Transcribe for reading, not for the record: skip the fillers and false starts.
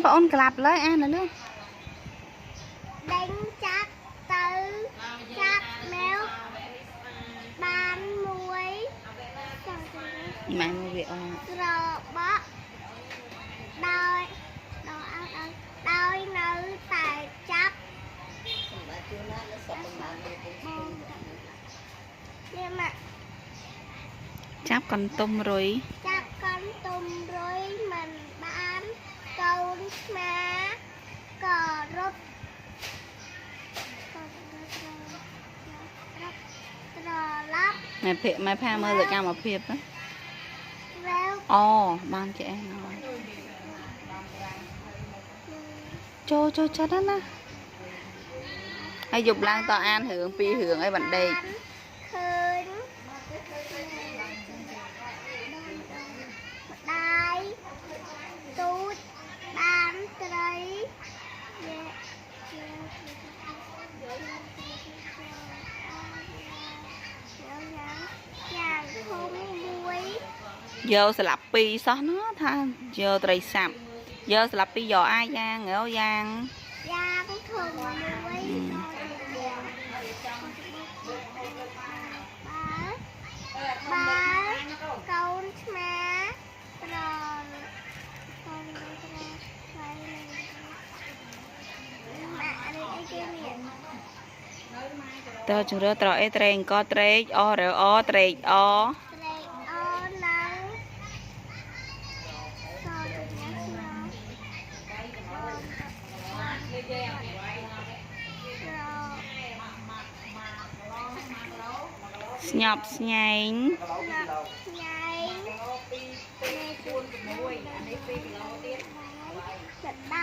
បងអូនក្លាប់លើអានលើ ដេញចាប់ទៅចាប់មកបានមួយ ម៉ែមួយវាអ ក្របក់ដោយដោយដោយដោយនៅតែចាប់នេះមក ចាប់កន្ទុំរុយ ចាប់កន្ទុំរុយមិនបានកូនឆ្មាក៏រត់ក៏រត់ត្រឡប់ ម៉ែភៈម៉ែផាមើលសកម្មភាពណា វែវ អូបានចេះអើយចូលចូលចិត្តណាស់ណាហើយយប់ឡើងតអានរឿងពីររឿងអីបានដេក ឃើញម្ដាយទូចបានត្រីយេយ៉ាងយ៉ាងធំមួយ យកស្លាប់ពីរសោះណាថាយកត្រីសាប់យកស្លាប់ពីរយកអាយ៉ាងយោយ៉ាង យ៉ាងធំមួយបើបើកូនឆ្មាត្រកូនត្រស្វ័យម៉ាក់នេះអីគេនេះ តើជំរឿត្រអេត្រេអង្គត្រេកអរអត្រេកអ ត្រេកអរនៅកូនញ៉ាំស្ង ស្ញប់ស្ញែង ស្ញែង2 4 6អានេះ2គីឡូទៀតម្ដា